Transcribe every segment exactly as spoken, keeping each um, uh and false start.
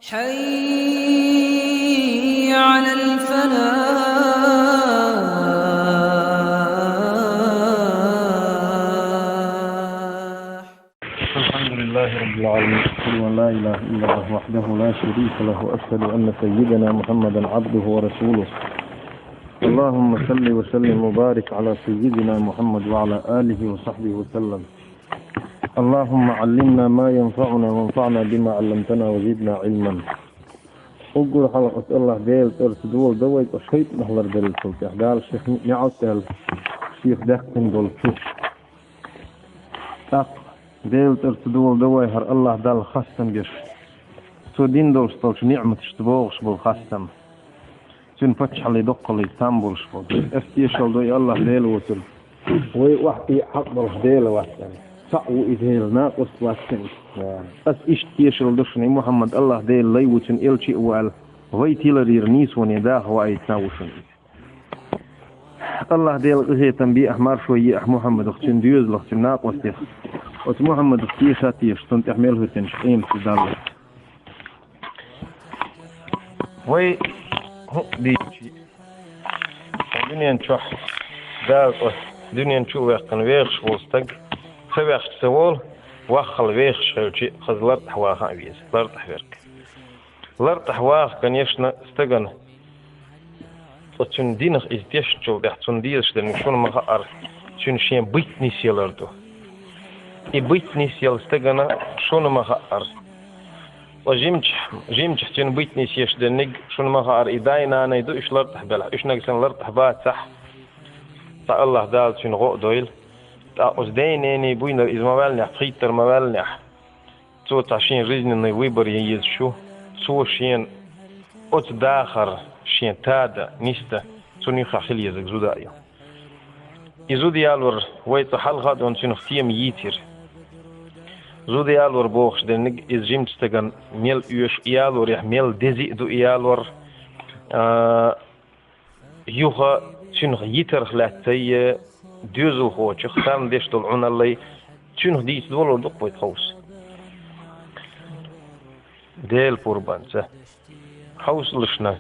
حي على الفلاح. الحمد لله رب العالمين. أشهد أن لا إله إلا الله وحده لا شريك له، وأشهد أن سيدنا محمدا عبده ورسوله. اللهم صل وسلم وبارك على سيدنا محمد وعلى آله وصحبه وسلم. اللهم علمنا ما ينفعنا وانفعنا بما علمتنا وزدنا علما. Уггар хьалха оцу Аллах Делан цӀарца дола дан вай, цкъа шайтӀанах ларделла цул тӀаьхьа. Дала шех неӀалт аьлла, шех даьккхина долчу. ТӀаккха Делан цӀарца дола дан вай хӀара Аллах Далла хастам беш. Цо дина долуш долчу ниӀматашца богӀуш болу хастам. Цуьнан паччахьаллин доккхаллица там болуш болу. Ас тешалла до и Аллах Дела воцург. Вай охьатаьӀа хьакъ долуш Дела вац аьлла. Цхьаъ ву и Дела, накъост вац аьлла. Ас иштта тешалла до шуна, и Мухьаммад Аллах Делан лай ву, цуьнан элча а ву аьлла, вай тиларера нийсоне даха ваийтина ву шуна иза. Аллах Дела къинхетам бехьа, маршо ехьа Мухьаммадах, цуьнан доьзалах, цуьнан накъостех. Оцу Мухьаммадах теша а теша, цунна тӀехь мел хӀоьттинчу къематца Далла. Вай хӀуъа дийцчи, дуьнен чохь Дала цкъа дуьнен чу а ваьккхина вехаш волу стаг, ца вехча ца волу, ваххал вехаш хилчи, хаза лартӀахь ваха а веза, лартӀахь верг. ЛартӀахь ваха, конечно, стагана, цкъа цуьнан динах иза тешначул тӀаьхьа цунна дезаш дерг шуна ма хаъара, цуьнан шен быт нисъялар ду. И быт нисъяла стагана шуна ма хаъара. Ткъа жимчохь, жимчохь цуьнан быт нисъеш дерг шуна ма хаъара, и дай-нанай ду, уьш лартӀахь белахь, уьш нагахь санна лартӀахь бацахь, цхьа Аллах Дала цуьнан гӀо а дойла. ТӀаккха оцу ден-ненан буйнара иза ма ваьллинехь, пхийттара ма ваьллинехь, цо цхьа шен жизненный выбор ян езаш ю, цо шена оцу дахар шен тада, нисда, цунна юххехь хила езарг зуда а ю. И зуда ялор вай цкъа хьалха а дона цуьнах тема йийцира. Зуда ялор бохуш дерг иза жимачу стагана мел оьшу и ялорехь, мел дези а ду и ялор, а, юха цуьнах йитарх лаьццай доьзалхочух, царна деш долу Ӏуналлай, цуьнах дийца долор ду-кх вай тховса. Делан пурбанца. Хьовсалаш на.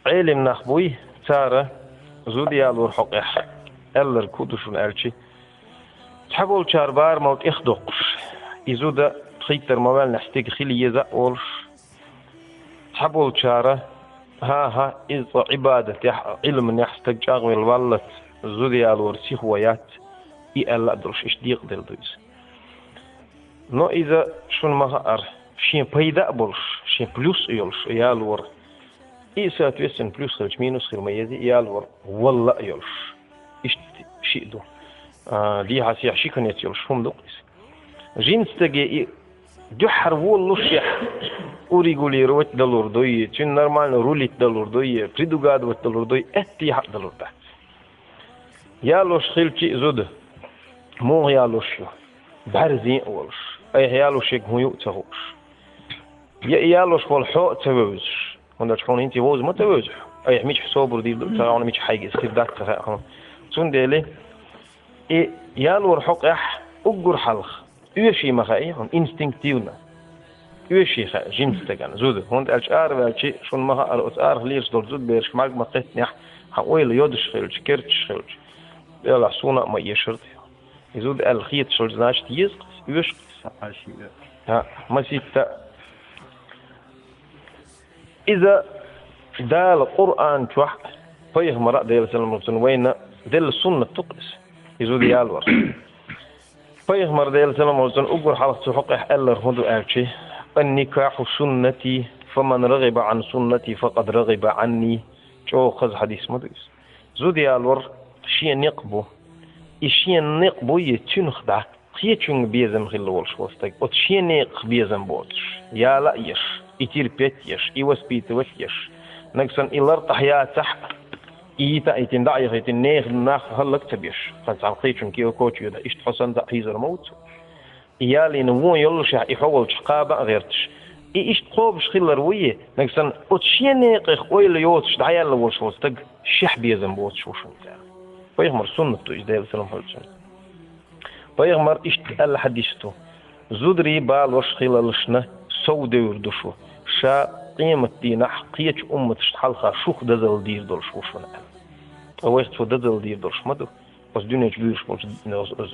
Ӏелим нах буй, цара зуда ялор хьокъехь аьлларг хӀун ду шуна аьлчи, цхьаболчара барамал тӀехдоккхуш, и зуда пхийттара ма ваьллинехь стеган хила еза а волуш, цхьаболчара, хӀан-хӀа, иза цкъа Ӏибадатехь а, Ӏилманехь а стаг чӀагӀвелла валлалц, зуда ялор сихо яц, и аьлла а долуш, иштта декъаделла ду иза. Но иза шуна ма хаъара, шен пайда а болуш, шен плюс а йолуш ялор. И, соответственно, плюс хилча, минус хила ма еза, ялор валла а йолуш. Иштта шиъ ду. А, дехьа-сехьа ши конец йолуш хӀума ду-кх иза. Жимачу стаге и дуьххьара волалушехь, урегулировать далур дуй, цуьнан нормально рулить далур дуй, предугадывать далур дуй, аьттехьа а далур дац. Ялош хилчи а зуда, муха ялош ю, бӀаьрзе а волуш, айхьа ялош ерг хӀун ю а ца хууш. Я и ялош волу хьо а ца вевзаш, хӀунда аьлча хьуна хӀинца и вовза ма ца вевза хьо, айхьа мичахь собар дийр ду ца хаьа хьуна, мичахь хьайга иза хир дац ца хаьа хьуна. Цундела и ялор хьокъехь уггар хьалха оьший ма хаьий хьуна, инстинктивно. Оьший хаьа жимачу стагана зуда. ХӀунда аьлча араваьлчи, шуна ма хаъара, оцу арахь лелаш долчу зудаберашка мӀарг ма кхеттинехь, хьан ойла йодуш хилча, керташ хилча, Делахь суна а ма эшар те. И зуда аьлла хеташ хилча, значит, еза-кх иза, оьшу-кх иза. Хьан шиъ а. ХӀаъ, маситта. Иза Дала Къуръан чохь а, пайхамара а, Делан салам хуьлда цунна, вайна делла суннат ду-кх иза. И зуда ялор. Пайхамара, Делан салам хуьлда цунна, уггар хьалха цу хьокъехь аьлларг хӀун ду аьлчи: «Ан-никахьу суннати, фаман рагӀиба Ӏан суннати, факъад рагӀиба Ӏанни». ЧӀогӀа хаза хьадис ма ду иза. Зуда ялор шен некъ бу. И шен некъ буй, цуьнах дӀа кхечуьнга безам хилла волуш волу стаг, оцу шен некъах безам боцуш, яла а еш, и терпеть еш, и воспитывать еш. Нагахь санна и лартӀахь яцахь а, и йита а йитина, дӀа а яхийтина, нехан нах хӀаллак а ца беш, хаза цхьана кхечуьнга коча йоьдахь, иштта хьо санна цхьаъ хьийзор ма ву цо. И ялийна вон йоллушехь, и хьо волчу кхаба а гӀерташ. И иштта кхобуш хилар вуй, нагахь санна оцу шен некъах ойла йоцуш дӀаяьлла волуш волу стаг шех безам боцуш ву шуна цара. Пайхамар суннат ду иза, Делан салам хуьлда цунна. Пайхамар иштта аьлла хьадис ду: Зударий балош хилалашна сов девр ду шу, ша къематдийнахь кхечу умматашна хьалха шух дозалла дийр долуш ву шуна аьлла. Ткъа вайх цо дозалла дийр долуш ма ду оцу дуьнен чу буьйлуш болчу,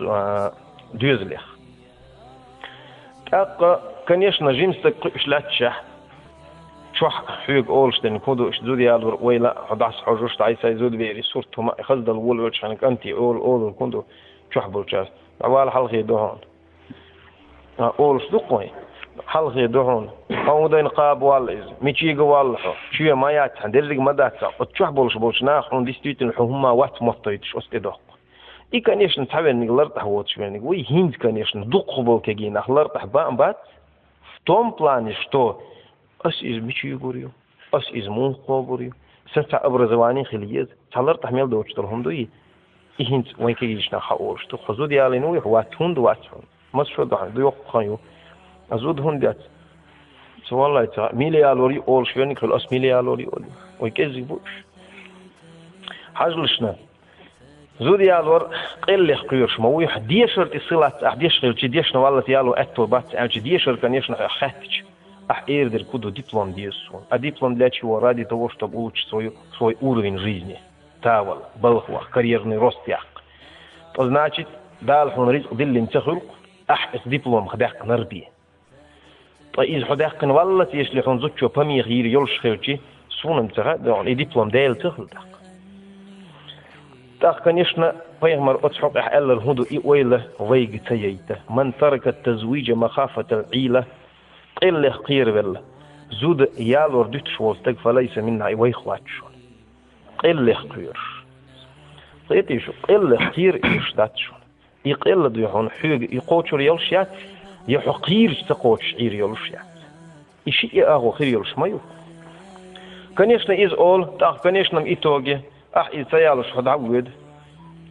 а, доьзалех. ТӀаккха, конечно, жима стаг кхуьуш лаьтташехь, чохь хьоьга олуш дерг хӀун ду, иштта зуда ялор вайла, хьо дӀасахьожуш, дӀай сайн зудаберий сурт хӀума, хаза дала волавелчхьана кӀанте олу, олург хӀун ду чохь болчара? ДӀавала, хьалхе ду хьуна. А, олуш ду-кх вайн. Хьалхе ду хьуна. Хьо хӀун дайна кхаба валла иза? Мичийга валла хьо? Чоь ма яц хьан, дерриг ма дац хьан. Оцу чохь болуш болчу наха хьуна действительно хьо хӀумма вац моттуьйтуш, оцу тӀедоккху. И, конечно, цхьаверниг лартӀахь воцуш верниг вуй, хӀинца, конечно, дукхахболу кегий нах лартӀахь бан а бац, в том плане, что ас иза мича юьгур ю, ас иза муха кхобур ю, сан цхьа образование хила еза, цхьа лартӀахь мел доцуш долу хӀума дуй? И хӀинца вайн кегийчу наха хьан олуш ду, хьо зуда ялийна вуй, хьо вац, хӀунда вац хьуна? Масса шо ду хьан, ду йоккха хан ю. А зуда хӀунда яц? Ца валлай ца, мила ялор ю олуш верниг хуьлу, ас мила ялор ю олу. Вай кӀеззиг бу уьш. Хьажалаш на. Зуда ялор къеллех кхоьруш ма вуй хьо, дешар тӀе силац ахь деш хилча, дешна валлалц яло аьтто бац аьлча, дешар, конечно, хьо хаьттича, ахь эр дерг хӀун ду, диплом деза суна. А диплом для чего? Ради того, чтобы улучшить свою, свой уровень жизни. Тавал, балха ваха, карьерный рост яккха. Ткъа, значит, Дала хьуна ризкъ диллина ца хуьлу-кх, ахь оцу дипломах даьккхинарг бен. Ткъа иза хьо даьккхина валлалц, если хьуна зудчо помеха йийр йолуш хилча, суна-м ца хаьа, и диплом Делан ца хуьлу тӀаккха. ТӀаккха, конечно, пайхамар оцу хьокъехь аьлларг хӀун ду, и ойла вайга ца яйта: «Ман таракат тазвижа махафатал Ӏийла», къеллех кхеравелла, зуда ялор дуьтуш волу стаг, «фалайса минна», и вайх вац шуна. Къеллех кхоьруш. Кхетий шу, къеллех кхера оьшуш дац шуна. И къелла дуй хьуна, хьоьга и кхочур йолуш яц, я хьо кхийраш ца кхочуш Ӏийр йолуш яц. И шиъ а агӀо хир йолуш ма ю. Конечно, иза олу, тӀаккха, конечно, итоге, ахь иза ца ялуш хьо дӀа а воьду.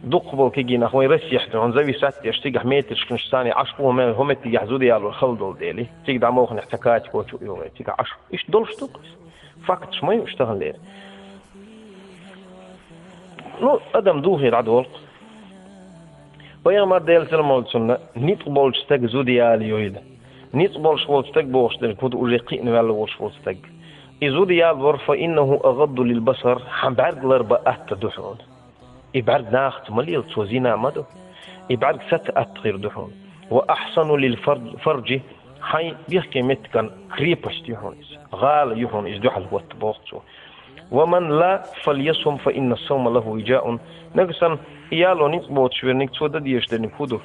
Дукхахболу кегий нах вайн Россехь дуй хьуна, зависать деш, цигахь метрашканаш царна Ӏаш бу, хӀума, хӀума меттигехь зуда ялор хала долу дели, цига дӀа моханехь цхьа катико чу а йогӀий, цигахь Ӏаш. Иштта долуш ду-кх иза. Факташ ма ю уьш таханлера. Ну, адам духе дӀадолу-кх. Пайхамар, Делан салам хуьлда цунна, ницкъ болчу стага зуда ялайойла. Ницкъ болуш волчу стаг бохуш дерг хӀун ду, уже кхиъна ваьлла волуш волчу стаг. И зуда ялавар, «фа иннаху агӀадду лил басар», хьан бӀаьрг ларбан атта ду хьуна. И бӀаьрг нахаца ма лела, цо зина ма до. И бӀаьрг саца атта хир ду хьуна. «Ва ахьсану лил фар-, фаржи», хьайн бехке меттиган крепость ю хьуна иза. ГӀала ю хьуна иза дуьхьал хӀотта, боху цо. «Ва ман ла фальясум, фа инна саума лаху вижаун». Нагахь санна и яло ницкъ боцуш верниг, цо дан дезаш дерниг хӀун ду?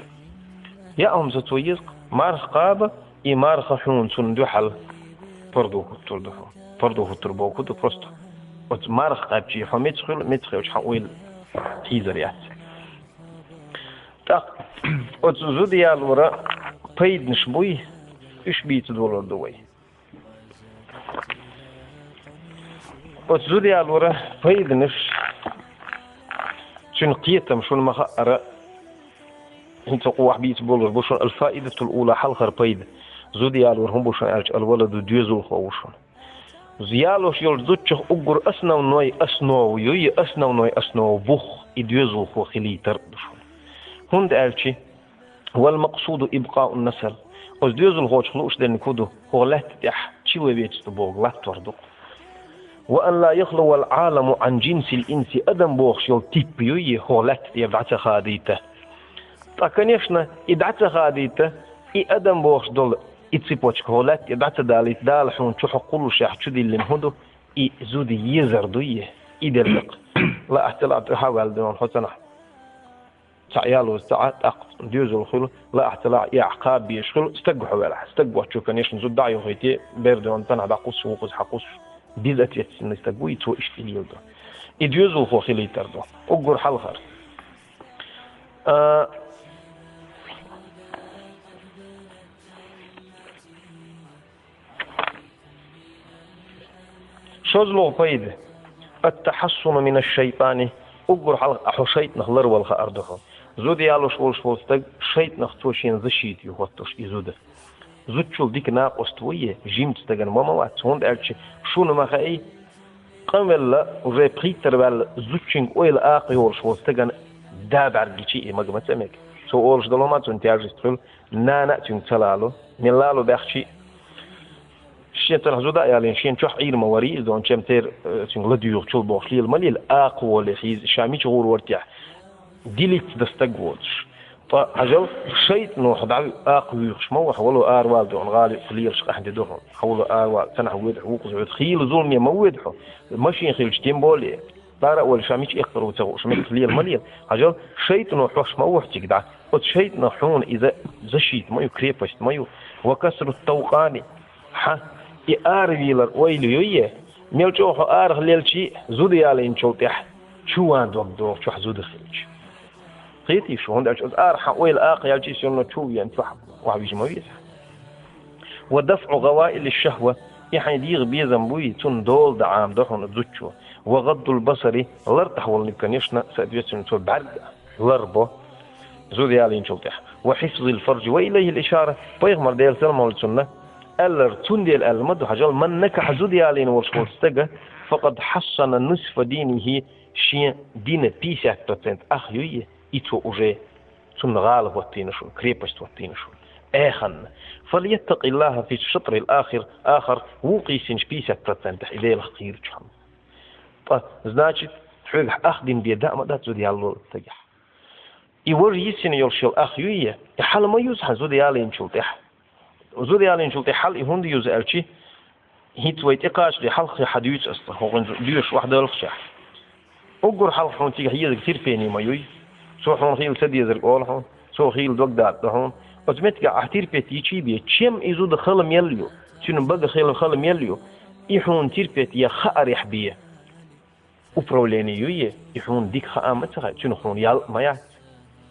Яа хӀума ца цо еза-кх, марха кхаба, и марха хьуна цунна дуьхьал пардо хӀуттур ду хьуна. Пардо хӀуттур боху ду просто. Оцу марха кхаьбчи хьо меца хуьлу, меца хилча хьан ойла хьийзар яц. ТӀаккха оцу зуда ялора пайданаш буй, уьш бийца долор ду вай. Оцу зуда ялора пайданаш, цуьнан кхетам шуна ма-хаъара, хӀинца кху ахь бийца болур бу шуна, аль-фаидатул ула, хьалхара пайда. Зуда ялор хӀун бу шуна аьлча, аль-валаду, доьзалхо ву шуна. Ялош йолчу зудчух уггар основной основа ю, и основной основа бух и доьзалхо хилийтар а ду шуна. ХӀунда аьлча, «Вал максуду ибкъаун насал». Оцу доьзалхочух лууш дерниг хӀун ду? ХӀокху лаьтта тӀехь человечество бохург латтор ду-кх. «Ва ан ла яхлувал Ӏаламу Ӏан джинсил инси», адам бохуш йолу тип юй, хӀокху лаьтта тӀера дӀа ца хадийта. Ткъа, конечно, и дӀа ца хадийта, и адам бохуш долу и цепочка хӀокху лаьтта тӀера дӀа ца далийта, Дала хьуна чу хьо кхуллушехь чу диллина хӀун ду? И зуда езар дуй, и делла-кх. Лаахь ца лаахь, тӀаьхьа а ваьлла дуьйна хьо цӀанахь. Цхьаъ ялоза цхьаъ, тӀаккха доьзал хуьлу, лаахь ца лаахь, и ахь кхаба безаш хуьлу, стаг хьо велахь. Стаг воцчо, конечно, зуда дӀа а йохуьйтий, бер доьна цӀанахь дӀакхуссуш, вукхуза хьакхуссуш, безответственный стаг вуй, цо иштта и леладо. И доьзалхо хилийтар ду. Уггар хьалхара. А, шозлагӀа пайда. Ат-тахьассуну минаш-шайтӀани, уггар хьалха хьо шайтӀанах ларвала хаар ду хьо. Зуда ялош волуш волу стаг, шайтӀанах цо шена защита ю хӀоттуш и зуда. Зудчул дика накъост вуй, жимачу стагана ма ма вац, хӀунда аьлча шуна ма хаьий, къанвелла, уже пхийттара ваьлла, зудчуьнга ойла акха йолуш волу стагана да бӀаьрг гичи и мага ма ца мега. Цо олуш долу хӀума цунна тяжесть хуьлу, нана а цуьнга ца лало, мел лало баьхчи а. Шен цунах зуда а ялийна, шен чохь Ӏийр ма варий иза, дон чем тера, э, цуьнга ладуьйгӀучул бохуш лела ма лела, акха воле хьийза, ша мича гӀур вара техь, дилица дан стаг воцуш. Ткъа хьажал, шайтӀано хьо дӀа акха вуьйхуш ма ву хьо, вало аравала дон, гӀала юкъа лелаш къаьхьа де ду хьуна. Хьо вало аравала, цанахь воьду хьо, вукхуза воьду, хийла зуламе ма воьду хьо, машина хилча тем более. Бара а волуш, ша мича эккхар ву ца хууш, меттах лела ма лела. Хьажал, шайтӀано хьош ма ву хьо цига дӀа. Оцу шайтӀанах хьуна иза защита ма ю, крепость ма ю. Ва касру тавкъани, хьан и аравийлар ойла юй е, мел чӀогӀа хьо арахь лелчий а, зуда ялийначул тӀаьхьа чу ван дог догӀу чохь зуда хилча. Кхетий шу, хӀунда аьлча оцу арахь хьан ойла акха яьлчий, сенна чу вен чохь охьавижа ма веза. Ва дафӀу гӀаваили шахва, и хьайн дегӀан безам буй, цунна дола дан Ӏамадо хьуна зудчо. Ва гӀаддул басари, лартӀахь волниг, конечно, соответственно, цо бӀаьрг лар бо. Зуда ялийначул тӀаьхьа. Ва хьифзил фаржи ва илайхил ишара, пайхамар, Делан салам хуьлда цунна, аьлларг цундела аьлла ма ду, хьажал, ман накахьа, зуда ялийна волуш волчу стага, факъад хьассана нисфа динихи, шен дина пятьдесят процент ах юй, и цо уже цунна гӀала хӀоттийна шуна, крепость хӀоттийна шуна. Эханна. Фальяттакъиллаха фи шатрил ахир, ахар, вукху йиссинчу пятьдесят процентехь и Делах кхийрачу хьуна. Ткъа, значит, хьоьгахь ах дина бен даа ма дац зуда яллол стагехь. И важа йиссина йолуш йолу ах юй е, и хьала ма юза хьан зуда ялийначул тӀаьхьа. Зуда ялийначул тӀаьхьа хьала и хӀунда юза аьлчи, хӀинца вай тӀекхачале хьалххе хьан дуьйцу аса, хӀокхуьнца доьшуш охьадаллахчехь. Уггар хьалха хьуна цигахь езарг терпение ма юй. Цо хьуна хийла ца дезарг олу хьуна, цо хийла дог датӀа до хьуна. Оцу меттигехь ахь терпеть йичий бен, чем и зуда хала мел ю, цуьнан бага хила хала мел ю, и хьуна терпеть я хаарехь бен. Управление юй е, и хьуна дика хаа ма ца хаьа, цуьнан хьуна ял а ма яц.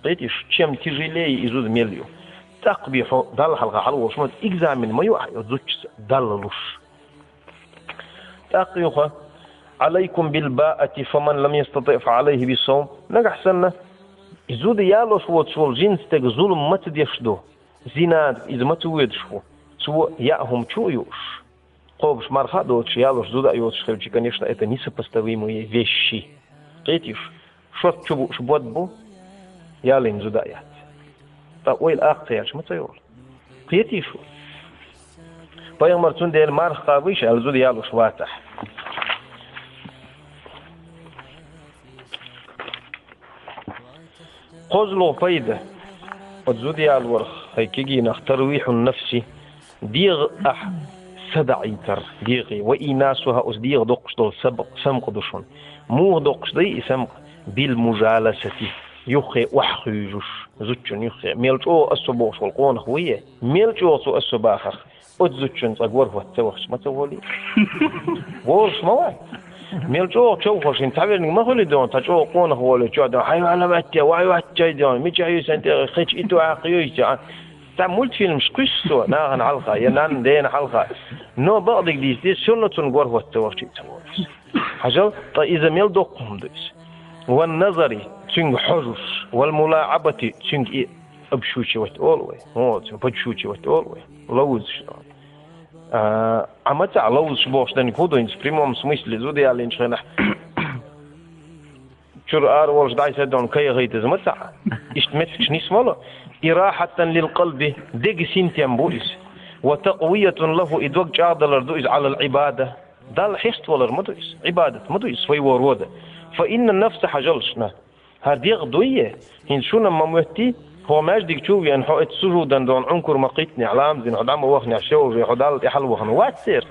Кхетий шу, чем тяжелее и зуда мел ю. ТӀаккха бен хьо Далла хьалха хьала волуш ма, экзамен ма ю ахь и зудчуьца Далла луш. ТӀаккха юха: «Алайкум билбаати, фаман лам ястатиъ фа алайхи биссавм». Нагахь санна, и зуда ялош воцуш волу жин стаг зулам ма ца деш ду, зина иза ма ца воьдуш ву, цо яа хӀума чу а юуш. Кхобуш марха а доцуш, ялош зуда а йоцуш хилча, конечно, это несопоставимые вещи. Кхетий шу, шорта чу бууш бод бу, ялийна зуда а яц. Ткъа ойла акха ца яьлча ма ца йолу. Кхетий шу? Пайхамар цундела марха кхабийша аьлла зуда ялош вацахь. КхозлагӀа пайда. Оцу зуда ялорах хӀай кегийнах: тарвихьун нафси, дегӀ ахь садаӀийтар, дегӀе, ва инасуха, оцу дегӀа доккхуш долу саб-, самукъа ду шуна. Муха доккхуш дай и самукъа? Бил мужаласати, юххе охьахуьйжуш, зудчун юххе. Мел чӀогӀа ас со бохуш волу къонах вуй е? Мел чӀогӀа цо ас со бахарх, оцу зудчун цкъа горхӀотта ца вахча ма ца волий? Волуш ма вац. Мел чӀогӀа човхалшин цхьаверниг ма хуьлий дон, цхьа чӀогӀа къонах волий чо дон, хьай вала ваьття, вай ваьттяй дон, мичахь ю сан тӀе, кхечу и ту Ӏаккха юй цо, а? Цхьа мультфильмаш кхуьссу цо, нахана хьалха, я нанна, дена хьалха. Но бакъдерг дийца деза, сенна цунна горхӀотта ца вахча ца волуш. Хьажал, ткъа иза мел доккха хӀума ду иза. Ван назари, цуьнга хьожуш, вал мулаӀабати, цуьнга и обшучивать олу вай. О, цуьнга подшучивать олу вай. Ловзуш. А, а ма цхьа ловзуш бохуш дерг хӀун ду хӀинца, в прямом смысле, зуда ялийначу хенахь. Чуьра ара волуш дӀасадон кайгӀайта иза ма цхьа. Иштта меттигаш нисмало. Ирахьатан лил къалби, дега синтем бу иза. Ва такъвиятун лаху, и дог чӀагӀдалар ду иза, Ӏалал Ӏибада. Далла хьеставалар ма ду иза, Ӏибадат ма ду иза, своего рода. Фа инна нафса, хьажалшна. ХӀара дегӀ дуй е? ХӀинца шуна ма моьттий, хьо маьждиг чу а веана, хьо оцу сужудан дон Ӏункур ма кхийтинехь, ламазина хьо дӀа ма ваханехь, шо уже хьо Далла тӀе хьалавахана вацара.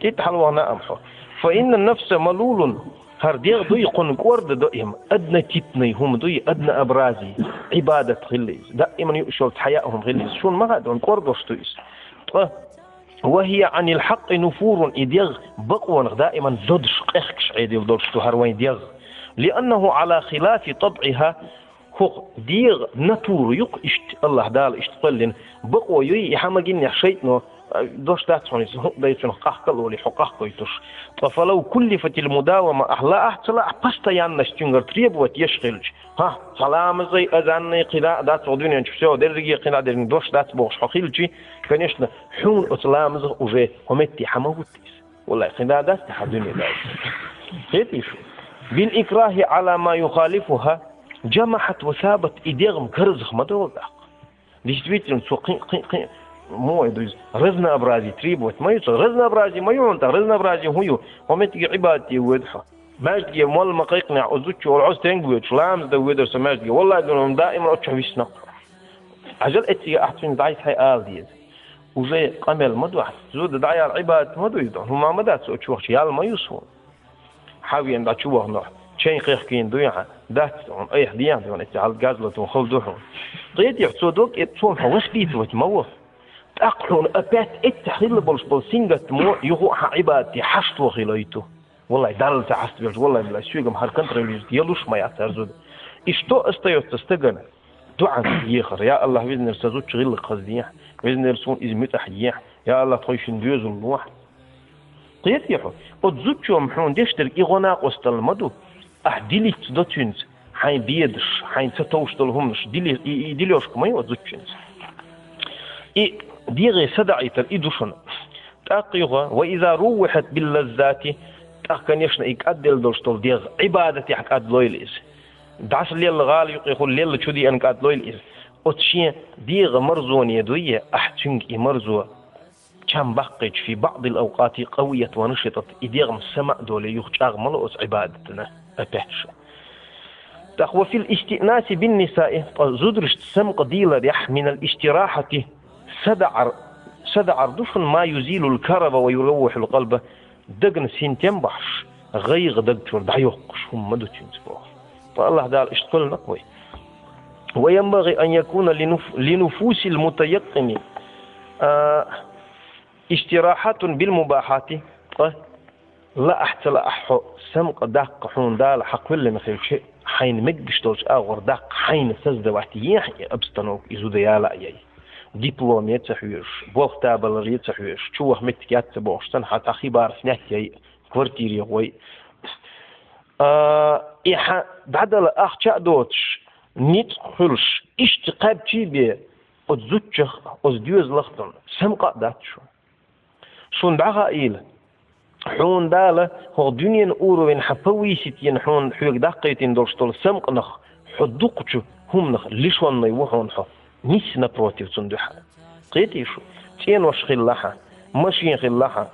ТӀитӀа хьалавахана ам хьо. Фа инна нафса малулун, хӀара дегӀ дуй, кхунна кӀорда до и хӀума, однотипный хӀума дуй, однообразие, Ӏибадат хилла иза, даиман юуш йолу цхьа яа хӀума хилла иза. Шуна ма хаьа, дон кӀордош ду иза. Ткъа «Ва хия Ӏанил хьакъи нуфурун», и дегӀ бакъонах даиман додуш, къехкаш Ӏедал долуш ду хӀара вайн дегӀ. «Лианнаху Ӏала хилафи табӀиха», хӀокху дегӀан натура ю-кх иштта, АллахӀ Дала иштта кхоьллина. Бакъо юй, и хьан магиннехь шайтӀано, а, дош дац хьуна иза, хӀуъа дай цунах, къахкал олий, хьо къахкойтуш. Ткъа «фалав куллифатил мудавама», ахь лаахь а ца лаахь а, постоянность цуьнгара требовать еш хилча, хӀа, цхьа ламазай, азаннай кхидӀа а дац хӀокху дуьнен чу, всё, дерриге кхидӀа дерриг дош дац бохуш хьо хилчи, конечно, хьуна оцу ламазах уже хьо метте хьан ма хӀутту иза. Валлай, кхидӀа дац те хьан дуьне дац. Хетий шу? Бил икрахи Ӏала ма юхалифуха, Джамахьат ва сабат и дегӀ-м карзах ма долу тӀаккха. Действительно, цо кхин, кхин, кхин, мо ду иза, разнообразие требовать ма ю цо. Разнообразие ма ю хьуна тӀаккха, разнообразие хӀун ю? Хьо меттиге Ӏибадате воьду хьо. Маьждиге молла ма кхайкхинехь, оцу зудчо олу хьо стенга воьдуш, ламаз дан воьдур со маьждиге. Валлай, гуна, даиман оцу чохь виснакх. Хьажал эццига ахь цуьнга дӀай схьай ала деза. Уже къамел ма ду ахь. Зуда дӀаяла Ӏибадат ма ду иза. ХӀума ма дац оцу чохь, ял ма ю суна. Хьан вен дӀа чу ваханахь, чайн кхехкийна дуй хьан, дац хьуна, айхьа дехьа дуй хьуна, эццахь хьал газ латун хала ду хьуна. Кхетий хьо, цо дог эццахь хьо васкитывать ма во. ТӀаккха хьуна опять эццахь хилла болуш болу сингаттамо юха а хьан Ӏибадате хьашт вахийла ю ту. Валлай, Далла ца хьаставелча, валлай, билла, соьгам хӀара контролировать ялуш ма яц хӀара зуда. И что остаётся стагана? ДуӀа ехар: «Я АллахӀ, везан Дела, сан зудчун гӀиллакх хазадехьа, везан Дела, суна иза муьтӀахь ехьа, я АллахӀ, тхойшинна доьзал лохьа». Кхетий хьо? Оцу зудчо-м хьуна деш дерг и гӀо накъосталла ма ду. Ахь дилица до цуьнца хьайн бедаш, хьайн ца товш долу хӀуманаш дили-, и, и дилошка ма ю оцу зудчуьнца. И дегӀе садаӀийтар и ду шуна. ТӀаккха юха: «Ва иза руввихьат биллаззати», тӀаккха, конечно, и кӀадделла долуш долу дегӀ Ӏибадатехь кӀадлойла иза. ДӀаса лелла гӀала юкъехула лелла чу деана кӀадлойла иза. Оцу шен дегӀан марзоне дуй, ахь цуьнга и марзо чам баккхийча, фи баъдил авкъати къавият ва нашитат, и дегӀ-м сама а долий, юха чӀагӀ ма ло оцу Ӏибадатана, опять же. ТӀаккха: «Ва фил истиънаси бин нисаи», ткъа зударшца самукъадийларехь, «минал истирахьати», садаӀар, садаӀар ду шуна, «ма юзилул караба ва юраввихьул къалба», дагна синтем бахьаш, гӀайгӀа даг чуьра дӀайоккхуш хӀума ма ду цуьнца боху. Ткъа АллахӀ Дала иштта кхоьллина-кх вай. «Ва янбагӀи ан якуна линуф-, линуфусил мутаяккъини, а, истирахьатун бил мубахьати», ткъа лаахь ца лаахь хьо самукъадаккха хьуна Дала хьан кхоьллина хилча, хьайна мегаш долчу агӀор даккха хьайна создавать ехьа и обстановка, и зуда яла а яй. Дипломе ца хьоьжуш, болх табаларе ца хьоьжуш, чу ваха меттиг яц ца бохуш, цхьана хьан цхьа хибар снять яй, квартире гӀой. А, и хьан дӀадала ахча а доцуш, ницкъ хуьлуш, иштта кхаьбчий бен, оцу зудчех, оцу доьзалах а цунна самукъа а дац шуна. Шуна дӀахаийла, хьуна Дала хӀокху дуьненан уровень хьан повысить йина, хьуна хьоьга даккхийтина долуш долу самукъанах, хьо дукхачу хӀуманах лишённый ву хьуна хьо, нисса напротив цунна дуьхьал. Кхетий шу? ЦӀенош хилла хьан, машен хилла хьан,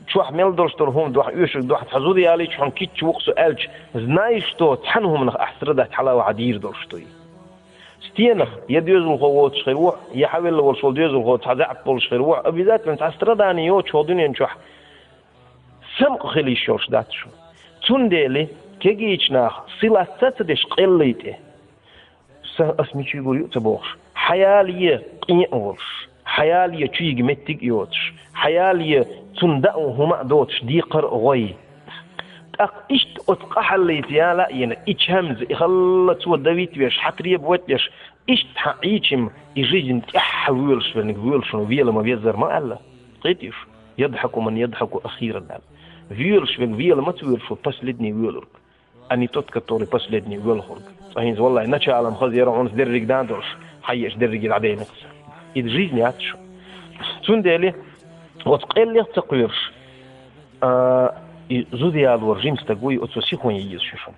чохь мел долуш долу хӀума дуьхьа, оьшург дуьхьа, цхьа зуда ялийча хьуна кичча ву-кх со аьлча, знаешь что, цхьана хӀуманах ахь страдать хьала вахьа дийр долуш дуй. Стенах я доьзалхо воцуш хир ву, я хьан велла волуш волу доьзалхо цхьа заьӀап болуш хир ву, обязательно цхьа страдание йоцуш хӀокху дуьнен чохь самукъа хила йиш йолуш дац шуна. Цундела кегийчу наха силаца ца деш къеллий тӀе, сан ас мичий гур ю а ца бохуш, хьаялае къен а волуш, хьаялае чуйига меттиг а йоцуш, хьаялае цунна даа хӀума а доцуш декхар а гӀой. ТӀаккха иштта оцу къахьаллица яла а йина, и чамза, и халла цо давить веш, хьан требовать веш, иштта хьан Ӏийчим и жизнь тӀаьхьа воьлуш верниг воьлуш ву, вела ма веззара ма аьлла. Кхетий шу? Ядхьаку ман ядхьаку ахиран аьлла. Воьлуш верг вела ма ца воьлуш ву, последний воьлург. А не тот, который последний воьлхург. Цкъа хӀинца, валлай, началом хаза яра хьуна дерриг дан долуш, хьайеаш дерриге дӀадайна-кх сан. Иза жизнь яц шу. Цундела оцу къеллех ца кхоьруш, а, и зуда ялор жима стаг вуй, оцо сихонца еза шу шуна.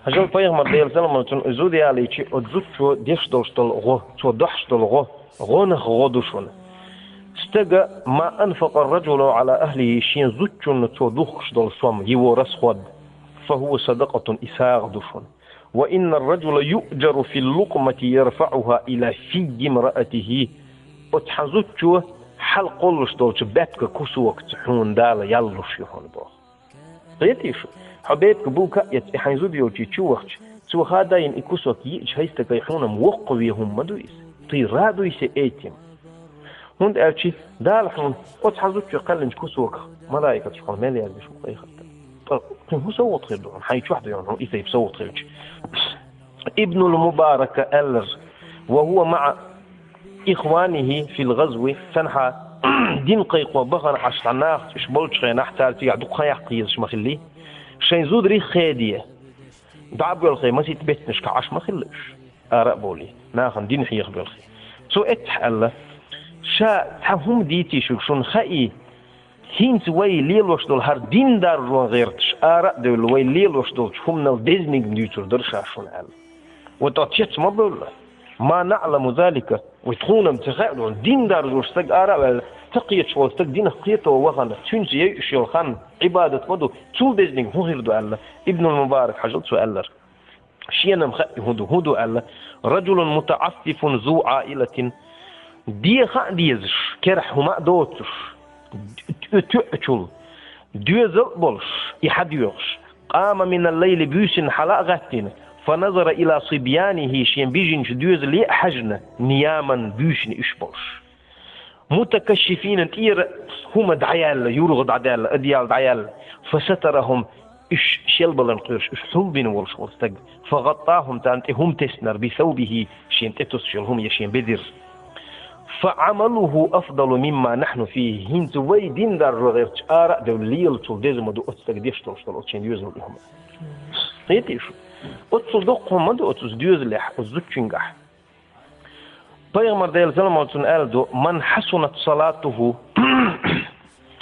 Хьажал, пайхамар, Делан салам хуьлда цунна, зуда ялийча, оцу зудчо деш долуш долу гӀо, цо дохьуш долу гӀо, гӀонах гӀо ду шуна. Стага: «Ма анфакъа ар-раджулу Ӏала ахлихи», шен зудчунна цо духкуш долу сом, его расход, «фа хӀува садакъатун», и сагӀа ду шуна. «Ва инна ар-раджула юъджару фи ллукъмати ярфаӀуха ила фиййи мраатихи». Оцу хьан зудчо хьалкхоллуш долчу баьпкан кусокца хьуна Дала ял луш ю хьуна боху. Кхетий шу? Хьо бепиг булка а эцна, и хьайн зуда йолчу чу вахча, цо хадайна и кусок йиъча, хӀай стаг, хьуна-м воккхаве хӀума ма ду иза. Ты радуйся этим. ХӀунда аьлча Дала хьуна оцу хьан зудчо кхаьллинчу кусоках малайкаташ хьуна мел яздеш ву къайхаттар. Ткъа кхин хӀун совгӀат хир ду хьуна, хьайн чохь ду хьуна и тайпа совгӀат хилча? Ибнул Мубарака аьллера: «Ва хӀува маӀа ихванихи фил гъазви», цхьанхьа дин кхайкхо бахана Ӏаш цхьа нахаца уьш болчу хенахь, цара цигахь дукха хан яккха езаш ма хиллий, шайн зударий хеде, дӀа а боьлхий, масийтта беттанашкахь Ӏаш ма хилла уьш, ара а бовлий, нахана дин хьеха боьлхий. Цо эццахь аьлла: «Ша цхьа хӀума дийций шуьга, шуна хаий, хӀинца вай лелош долу хӀара дин даржо гӀерташ, ара а девлла, вай лелош долчу хӀуманал дезаниг дуьйцур дара ша шуна», аьлла. Вот тӀаккха цец ма бевлла. ما نعلم ذلك. Вай тхуна-м ца хаьа, дин даржош стаг ара а ваьлла, ца кхеташ вола стаг динах кхето вахана, цуьнца яйъуш йола хан, Ӏибадат ма ду, цул дезаниг хӀун хир ду аьлла, Ибнул Мубарак хьажал цо аьллар. Шена-м хаьа хӀун ду, хӀун ду аьлла, رجل متعفف ذو عائلة. Де хаа дезаш, керахь хӀума а доцуш, тоьъачул, доьзал а болуш, и хьадоьгӀуш, قام من الليل, буьйсанна хьала а гӀаьттина, فنظر إلى صبيانه, шен бижинчу доьзале а хьаьжна, نياما, буьйсанна уьш болуш. متكشفين, тӀера хӀума дӀаяьлла, юргӀа дӀадаьлла, одеяло дӀаяьлла, فسترهم, уьш шелбаларна кхоьруш, уьш хьулбина волуш волу стаг, فغطاهم, царна тӀе хӀума теснера, بثوبه, шен тӀе тосуш йолу хӀума я шен бедарра. فعمله أفضل مما نحن فيه. ХӀинца вай дин даржо гӀерташ ара а девлла лелачул деза ма ду оцу стага деш долуш долу оцу шен доьзалан и хӀума. Кхетий шу? Оццул доккха хӀума ма ду оцу доьзалехь, оцу зудчуьнгахь. Пайхамар, Делан салам хуьлда цунна, аьлла ду: من حسنت صلاته,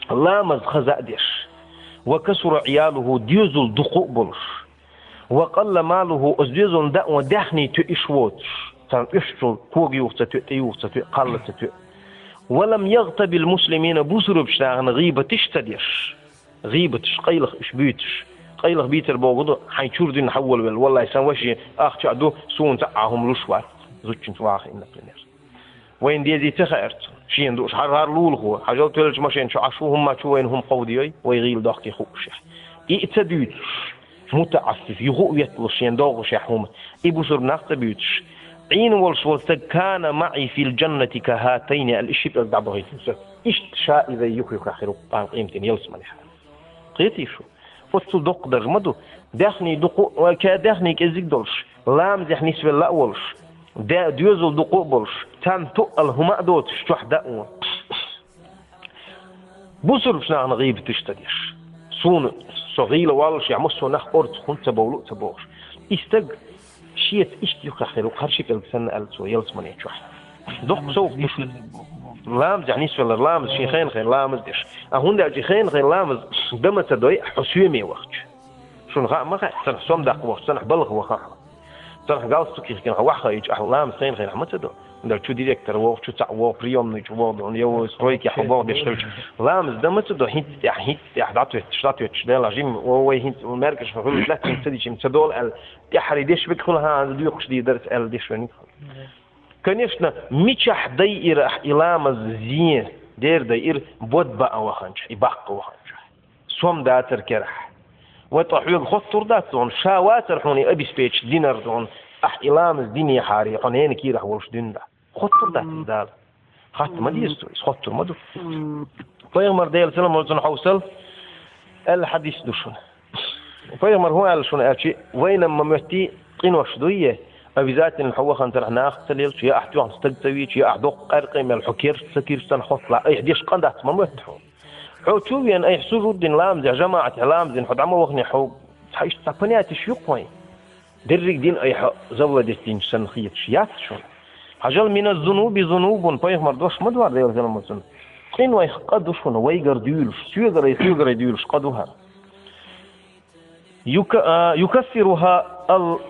ламаз хаза а деш, وكثر عياله, доьзал дукха а болуш, وقل ماله, оцу доьзална дао даьхний тоьуш воцуш, царна оьшучул кога юха ца тоьу, тӀе юха ца тоьу, кхалла ца тоьу. ولم يغتب المسلمين, бусурбачу нахана гӀийбаташ а ца деш. ГӀийбаташ, къайлаха уьш буьйцуш. Къайлаха бийцар бохург ду, хьайн чуьра дуьйна хьан волавелла, валлай, сан ваше ахча а ду, суна цхьа а хӀума луш вац, зудчуьнца ваха хиъна, например. Вайна дезий ца хаьара цунна, шена дууш, хӀара-хӀара лулахо, хьажал, тоьллачу машен чу Ӏаш ву, хӀумма чу вайна хӀума кховдийой, вай гӀийла дохке хуушехь. И а ца дуьйцуш, мутаӀаффиф, юха а ветталуш шена догӀушехь хӀума, и бусурба нах ца буьйцуш, Ӏийна волуш волу стаг, كان معي في الجنة كهاتين аьлла, и ши пӀелг дӀабахийтина со. Иштта ша и вай юх-юххехь хир ву кхана къематдийнахь ялсаманехь. Кхетий шу? Оццул доккха даржа ма ду. Даьхний дукха, ва ка даьхний кӀезиг долуш, ламазехь нисвелла а волуш, де-, доьзал дукха а болуш, царна тоъал хӀума а доцуш чохь дао. Бусурбачу нахана гӀийбаташ ца деш. Суна со гӀийла валлашехь, массо а нах орцах хӀунда ца бовлу а ца бохуш. И стаг шеца иштта юххехь хир ву, кхара ши пӀелг санна, аьлла цо, ялсамане чохь. Доккха совгӀат ду шуна. Ламазехь нисвеллар, ламаз шен хенахь ламаз деш. А хӀунда аьлча хенахь ламаз дан ма ца дой, хьо соьме вахча. Шуна хаа ма хаьа, царна сом даккха вахча, царна балха ваха хьо. Царна галстук йихкина хьо ваха хаийча, ахьа ламаз хенахь ма ца до. Дара чу директор вогӀу, чу цхьаъ вогӀу, приёмный чу вогӀу, я вогӀу, стройкехь вогӀу деш хилча. Ламаз дан ма ца до, хӀинца тӀехь, хӀинца тӀехь, дӀатоьттуш, дӀатоьттуш, Дела жим, о, вай хӀинца меркаш хуьлу лаьттина ца дича, ца долу аьлла, тӀаьххьара деш век хуьлу, хьан дуьйкхуш дийр дара аьлла деш вен. Конечно, мичахь дайира ахь и ламаз зен, дера дайира, бод баа ваханча, и баккха ваханча. Сом дацар керахь. Вай тӀо хьоьга хоттур дац хьуна, ша вацар хьуна и обеспечить динар хьуна, ахь и ламаз динехьарий, хьо нена кийрахь волуш дуьнда. Хоттур дац иза Дала. Хатта ма деза цо, иза хоттур ма ду. Пайхамар, Делан салам хуьлда цунна, хьовсал, аьлла хьадис ду шуна. Пайхамар хӀун аьлла шуна аьлча, вайна ма моьттий, къинош дуй, обязательно хьо вахана царахь нах ца лелча, я ахь тоьхна стаг ца вийча, я ахь доккха къаьркъа мел хьо керча ца кирча царна хоттала, айхьа деш къа дац ма моьтту хьуна. Хьо чу вена, айхьа сужуд дина ламазехь, жамаӀатехь ламаз дина, хьо дӀа ма вахне, хьо цхьа иштта цхьа понятеш ю-кх хьуна. Дерриг дин айхьа завладеть динча санна хеташ яц шуна. Хьажал, мина зунуби зунубун, пайхамар дош ма ду хӀара, Делан салам хуьлда цунна. Къинойх къа ду шуна, вайгара дуьйлуш, соьгарий, соьгарий дуьйлуш къа ду хӀара. Юка-, а, юкаффируха ал-,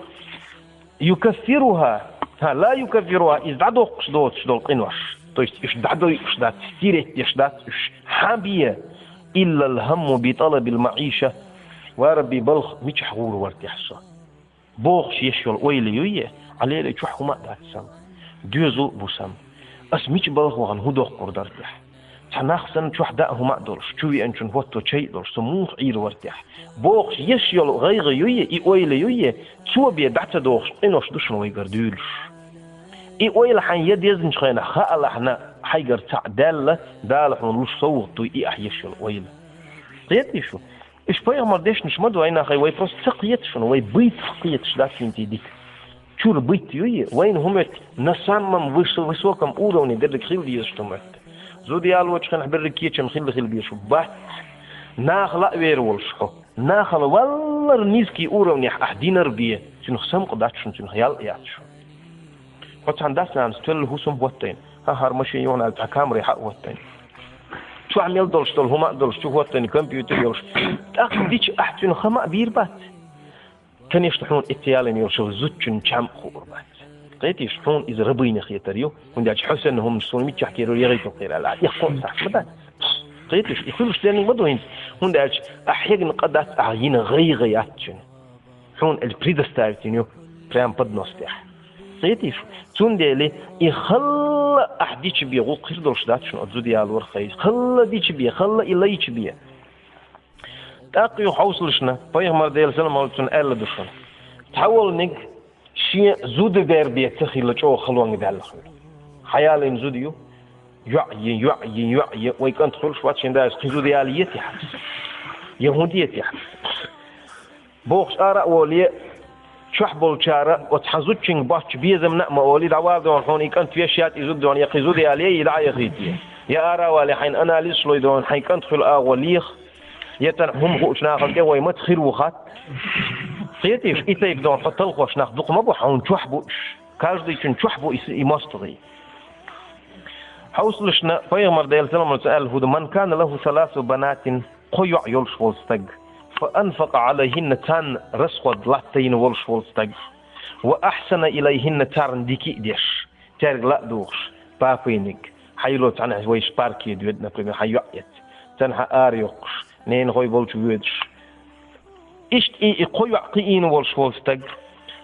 юкаффируха, ха, ла юкаффируха, иза дӀадоккхуш доцуш долу къинош. То есть, уьш дӀадойуш дац, стереть деш дац уьш. Хьан бе? Иллал хӀамму би талабил маӀиша. Ва Рабби, балха мичахь гӀур вара техьа со? Бохуш еш йолу ойла юй, Ӏа лерий чохь хӀума а дац сан, доьзал а бу сан. Ас мича балха вахана хӀун доккхур дара техьа? Цхьа нах санна чохь даа хӀума а долуш, чу веанчун хӀотто чай а долуш, со муха Ӏийр вара техьа? Бохуш еш йолу гӀайгӀа юй, и ойла юй, цо бен дӀа ца дохуш къинош ду шуна вайгара дуьйлуш. И ойла хьайн я дезначу хенахь хаалахьна, хьайгара цхьаъ даьлла, Дала хьуна луш совгӀат дуй и ахь еш йолу ойла. Кхетий шу? Уьш пайхамар дешнаш ма ду, айнахай, вай просто ца кхета шуна, вай быйцах кхеташ дац хӀинца дика. Чуьра быйт юй, вайна хӀун моьтту, на самом выс-, высоком уровне дерриг хила дезаш хӀун моьтту. Зуда ялочу хенахь берриг кечам хилла хила безаш бац. Наха лаъвер волуш хьо. Нахала валлар низкий уровнехь ахь динар бе, цуьнах самукъа дац шуна, цуьнах ял а яц шуна. Хьо цхьана дас-нанас тоьлла хӀусам хӀоттайна. ХӀан, хӀара машин юхана аьлла, цхьа камри хьа а хӀоттайна. Чохь мел долуш долу хӀума а долуш, чу хӀоттайна компьютер йолуш. ТӀаккха дича ахь цуьнан хама а бийр бац. Конечно, хьуна эццахь ялийна йолуш йолу зудчун чам а хуур бац. Кхетий шу, хьуна иза рабыня хетар ю, хӀунда аьлча хьо санна хӀуманаш суна миччахь кхийр ву, ягӀийтина кхийр аьлла, и кхоъ сахьт ма дац. Кхетий шу, и хуьлуш дерниг ма ду хӀинца, хӀунда аьлча ахь хьегна къа дац, ахь йина гӀайгӀа яц цуьнан. Хьуна эль предоставить йина ю прям поднос тӀехь. Кхетий шу, цундела и халла ахь дича бен гӀуллакх хир долуш дац шуна оцу зуда ялорах хьайна. Халла дича бен, халла и лайча бен. ТӀаккха юха хьовсалаш, пайхамар, Делан салам хуьлда цунна, аьлла ду шуна: цхьа волниг шен зуда бер бен ца хилла чӀогӀа халонга даьлла хуьлу. Хьан ялийна зуда ю? ЙоӀ йи, йоӀ йи, йоӀ йи, вай кӀант хуьлуш вац, шен дас кхин зуда яла езий хьан? Я хӀунда езий хьан? Бохуш ара а волий, чохь болчара оцу хьан зудчуьнга боцчу безамна а ма олий, дӀавала дона хьуна и кӀант веш яц, и зуда дона, я кхин зуда яла езий, и дӀа а яхийтий. Я ара а валий, хьайна анализаш лой дона, хьайн кӀант хуьлу агӀо леха, я царна хӀума хуучу нахана тӀе вай маца хир ву хатта. Кхетий шу, и тайпа дона хьо талхош нах дукха ма бу, хьуна чохь бу уьш. Каждыйчун чохь бу и, и мостагӀий. Хьовсалаш, пайхамар, Делан салам хуьлда цунна, аьлла хӀун ду: «Ман кана лаху саласу банатин», кхо йоӀ йолуш волу стаг, «фа анфакъа Ӏалайхинна», царна расход латтийна волуш волу стаг, «ва ахьсана илайхинна», царна дика а деш, цаьрга ла а дугӀуш, папийниг, хьан йило цхьаьна вайша парке доьду, например, хьан йоӀ эца, царна хьан ара йоккхуш, ненахой болчу воьдуш. Иштта и, и кхо йоӀ кхиийна волуш волу стаг,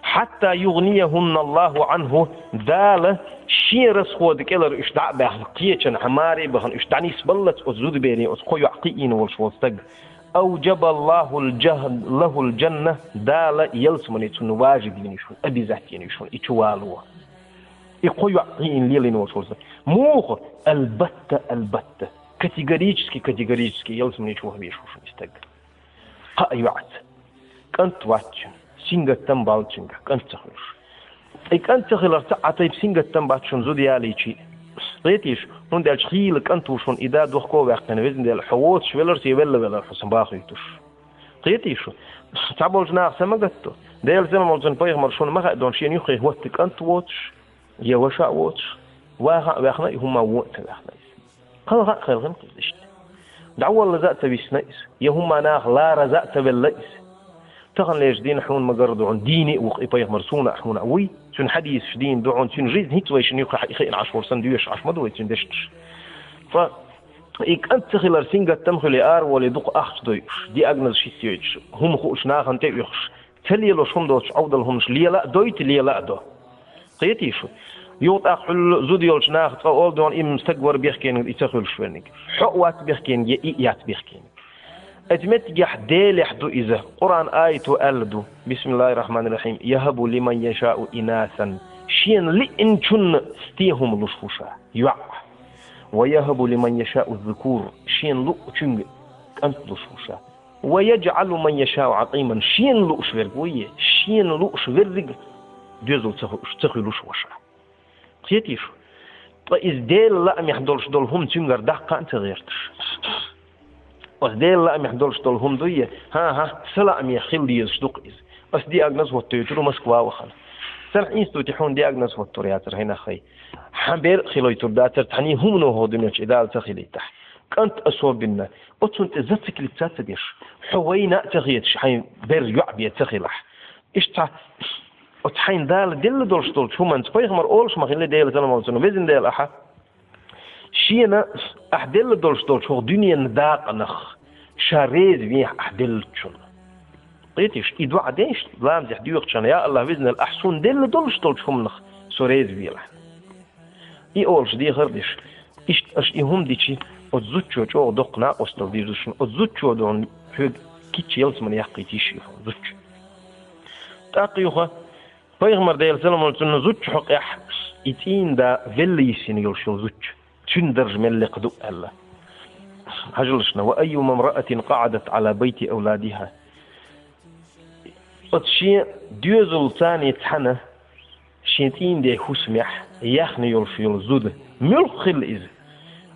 «хьатта югӀнияхунналлаху Ӏанху», Дала шен расхода кӀелара уьш дӀа а баьхна, кхечанхьа маре а бахана, уьш дӀанисбаллалц оцу зудаберийн оцу кхо йоӀ кхиийна волуш волу стаг, «авджабаллаху лахул джанна», Дала ялсамани цунна важиб йина ю шуна, обязательно йина ю шуна и чу вало. И кхо йоӀ кхиийна лелийна волуш волу стаг. Муха? Албатта, албатта. Категорически, категорически ялсамани чу ваха везаш ву шуна и стаг. Кхаа йоӀаца. КӀант вац цуьнан, сингаттам бац цуьнгахь, кӀант ца хуьлуш. И кӀант ца хиларца а тайпа сингаттам бац шуна зуда ялийча а. Кхетий шу, хӀунда аьлча хийла кӀант ву шуна и да дохко а ваьккхина, везан Дела, хьо воцуш веларца я велла велар хьо сан бахуьйтуш. Кхетий шу, цхьаболчу наха са ма гатто. Делан салам хуьлда цунна, пайхамар, шуна ма хаьа дона шена юххе хӀотта кӀант воцуш, я ваша а воцуш, ваха а ваьхна и, хӀумма вон а ца ваьхна иза. Кхалха а кхелхина кхуза иштта. ДӀаваллаза а ца висна иза, я хӀумма наха лараза а ца велла иза. Таханлерчу дийнахь хьуна ма-гарра ду хьуна, дийна а ву-кх и пайхамар, суна а хьуна а вуй, цуьнан хьадисаш дийна ду хьуна, цуьнан жизнь хӀинца вай шина юххе хи-, хиъна Ӏаш волу санна доьшуш Ӏаш ма ду вай цуьнан дешнаш. Ткъа и кӀант ца хилар сингаттам хуьлий, ара волий, дукха ахча дойуш, диагноз шийтта йойтуш, хӀума хуучу нахана тӀе а оьхуш, ца лелош хӀума доцуш, Ӏовдал хӀуманаш лела а дойту, лела а до. Кхетий шу? Юха тӀаккха хьуьлла зуда йолчу наха цкъа олу дона, и стаг вара бехкениг, и ца хуьлуш верниг. Хьо а вац бехкениг, я и а яц бехкениг. Оцу меттигехь Делехь ду иза. Къуръан аято аьлла ду: «Бисмиллахир-рахманир-рахим. Яхабу лиман яшау инасан». Шена лиъначунна стен хӀума луш ву ша, йоӀ. «Ва яхабу лиман яшау ззукур». Шена луъучуьнга кӀант луш ву ша. «Ва яджӀалу ман яшау Ӏакъиман», шена лууш верг вуй, шена лууш верриг доьзал ца хуьлуш, ца хуьлуш ву ша. Кхетий шу? Ткъа иза Делан лаамехь долуш долу хӀума цуьнгара даккха а ца гӀерташ. Аса Делан лаамехь долуш долу хӀума дуй, хӀан-хӀа, сан лаамехь хила дезаш ду-кх иза. Аса диагноз хӀоттойтур ву Москва вахана. Царна институте хьуна диагноз хӀоттор яцара хьайнах хай. Хьан бер а хилойтур дацара, цхьаний хӀумано хӀокху дуьнен чу и Дала ца хилийтахь. КӀант особенно, оцунна тӀе зациклиться ца деш, хьо вайна а ца хеташ, хьайн бер йоӀ бен ца хилахь. Иштта оцу хьайна Дала делла долуш долчу хӀуманца, пайхамар олуш ма хилла, Делан салам хуьлда цунна, везан Дела, ахьа шена ахь делла долуш долчу хӀокху дуьненан дакъанах ша реза вехьа ахь деллачунна. Кхетий шу, и доӀа деш, ламазехь доьхучу хенахь: «Я АллахӀ, везан Дела, ахь суна делла долуш долчу хӀуманах со реза велахь». И олуш дехар а деш, иштта аша и хӀума дича, оцу зудчо чӀогӀа доккха накъосталла дийр ду шуна, оцу зудчо дона хьоьга кийча ялсамане яккхийта йиш ю хьуна, зудчо. ТӀаккха юха пайхамар, Делан салам хуьлда цунна, зудчун хьокъехь и цӀийнан да велла йисина йолуш йолу зудчу, цуьнан дарж мел лекха ду аьлла. Хьажалаш, ва айюма мраатин къаӀадат Ӏала байти авладиха. Оцу шен доьзалца цхьаьна, шен цӀийнан ден хӀусамехь яьхна йолуш йолу зуда, муьлхха хилла иза,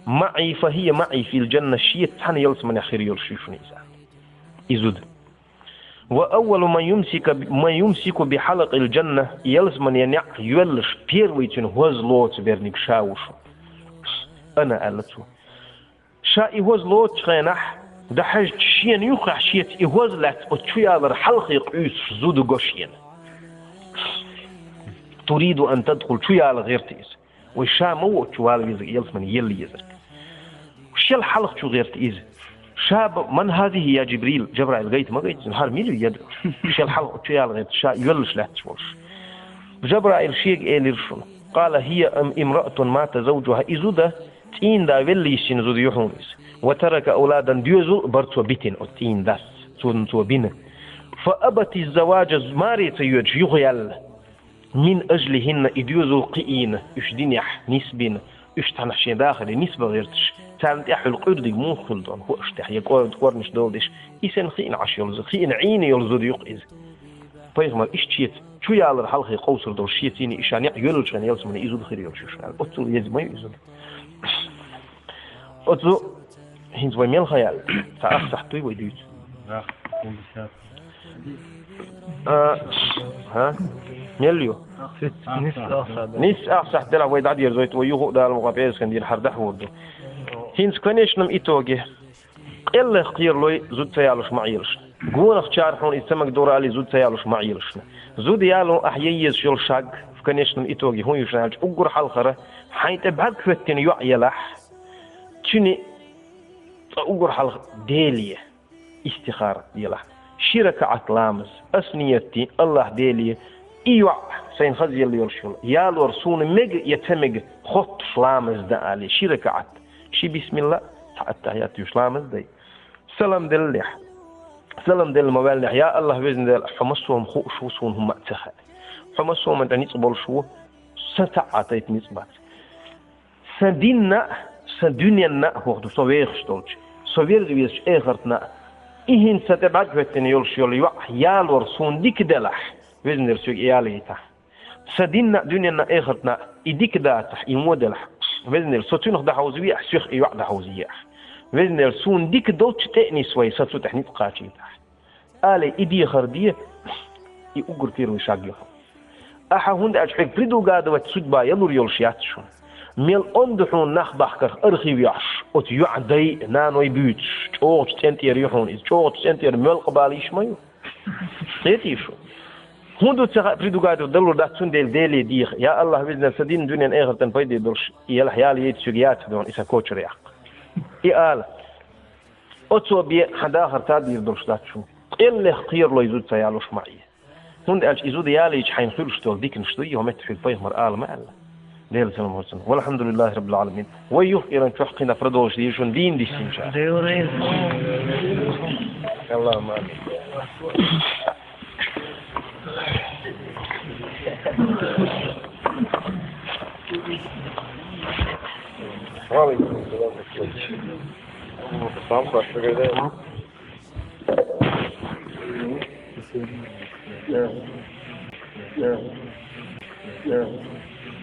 маӀи фахӀия маӀи фил джанна, шеца цхьаьна ялсаманехь хир йолуш ю шуна иза. И зуда. «Ва аввалу ман юмсика, ман юмсику би хьалакъил джанна», ялсамане неӀ йоьллуш, первый цуьнан хӀоз лоцу верниг ша ву шу. Ана, аьлла цо. Ша и хӀоз лоцучу хенахь, дӀахьаьжча, Шена юххехь шеца и хӀоз лаьцна оцу чу ялар хьалхе къуьйсуш зуда го шена. Туриду ан тадхул, чу яла гӀерта иза. Вай ша ма воцучу вала везарг, ялсамане елла езарг. Шел хьалха чу гӀерта иза. Ша ба, ман хазихи я Джибрил, Джабраил гайта ма гайта, хӀара мила ю яд? Шел хьалха чу яла гӀерта, ша йоьллуш лаьтташ волуш. Джабраил шега элира шуна. Къала хия ам имраатун мата завджуха, и зуда, цӀийнда велла йисина зуда ю хьуна иза. Ва тарака ауладан, доьзал а бара цо битина оцу цӀийнан дас, цунна цо бина. Фа абати заваджа, маре ца йоьдуш юхаяьлла. Мин ажлихинна, и доьзал кхиийна, уьш динехь нисбина, уьш цхьанхьа шен дахаре нисба гӀерташ, царна тӀехь хуьлу къуьрдиг муха хуьлу дон, хӀоаш тӀехь, я кӀор-, кӀорнаш долу деш, и санна хиъна Ӏаш йолу зуда, хиъна Ӏийна йолу зуда ю-кх иза. Пайхамар иштта шеца чу ялар хьалхе къовсур долуш, шеца йина и ша некъ йоьллучу хенахь ялсамане и зуда хир йолуш ю шуна аьлла. Оццул еза ма ю и зуда. Оцу хӀинца вай мел хан яьлла? Цхьа ах сахьт дуй вай дуьйцу? Ах, кхузахь. А, хӀа? Мел ю? Нисса ах сахьт да. Нисса ах сахьт делахь вай дӀадерзойту, вай юха а Дала мукъа пӀераскан дийнахь хӀара дӀахьур ду. ХӀинца в конечном итоге къеллех кхералой зуда ца ялуш ма Ӏелашна. Гонахчара хьуна иза ца магадора алий зуда ца ялуш ма Ӏелашна. Зуда яло ахь ян езаш йолу шаг, в конечном итоге хӀун ю шуна аьлча, уггар хьалхара хьайн тӀе бӀаьрг хӀоьттина йоӀ елахь, цуьнан цкъа уггар хьалха Деле истихара елахь. Ши ракаӀат ламаз, ас ниет дин, АллахӀ Деле, и йоӀ, сайна хазъелла йолуш йолу, ялор суна мега я ца мега хоттуш ламаз дан алий, ши ракаӀат, ши бисмилла, цхьа аттахьят юьйш ламаз дай. Салам деллехь. Салам делла ма ваьллехь, я АллахӀ, Везан Дела, хьо массо а хӀума хууш ву, суна хӀумма а ца хаьа. Хьо массо а хӀуманна тӀе ницкъ болуш ву, сан цхьа а тайпа ницкъ бац. Сан динна а, сан дуьненна а хӀух ду, со вехаш долчу, со верза везачу эхартна а, и хӀинца сан тӀе бӀаьрг хӀоьттина йолуш йолу йоӀ ялор суна дика делахь, Везан Дела, соьга и ялийтахь. Сан динна а, дуьненна а, эхартна а и дика дацахь, и вон делахь, Везан Дела, со цуьнах дӀахьовзавехьа, соьх и йоӀ дӀахьовзаехьа. Везан Дела, суна дика долчу тӀе а нисвай, сан цу тӀехь ницкъ кхачийтахь. Алий, и дехар де, и уггар первый шаг ю хьуна. Ахьа, хӀунда аьлча хьоьга предугадывать судьба ялур йолуш яц шуна. Мел онда хьуна нах бахкарх архив йохьуш, оцу йоӀан дай а, наной буьйцуш, чӀогӀачу цӀен тӀера ю хьуна иза, чӀогӀачу цӀен тӀера моьлкъа бала йиш ма ю. Кхетий шу? ХӀун ду ца хаьа, предугадывать далур дац, цундела Деле деха. Я АллахӀ, Везан Дела, сан дин дуьненна эхартан пайде долуш, и елахь ялийта соьга яцахь дуьйна, и сан кочара яккха. И ала. Оцо бен хьан дахар ца дийр долуш дац шуна. Къеллех кхералой зуда ца ялуш ма Ӏе. ХӀунда аьлча и зуда ялийча хьайна хуьлуш долу диканаш дуй, хӀокху метта хьоьга пайхамар ала ма аьлла. Делан салам хуьлда цунна. ВалхьамдулиллахӀи раббил Ӏаламин. Вай юха кӀиран чохь кхин а продолжить дийр шуна дийна диссинчара. Аллахумма амин. Ва алейкум салам. Сам Саша, когда?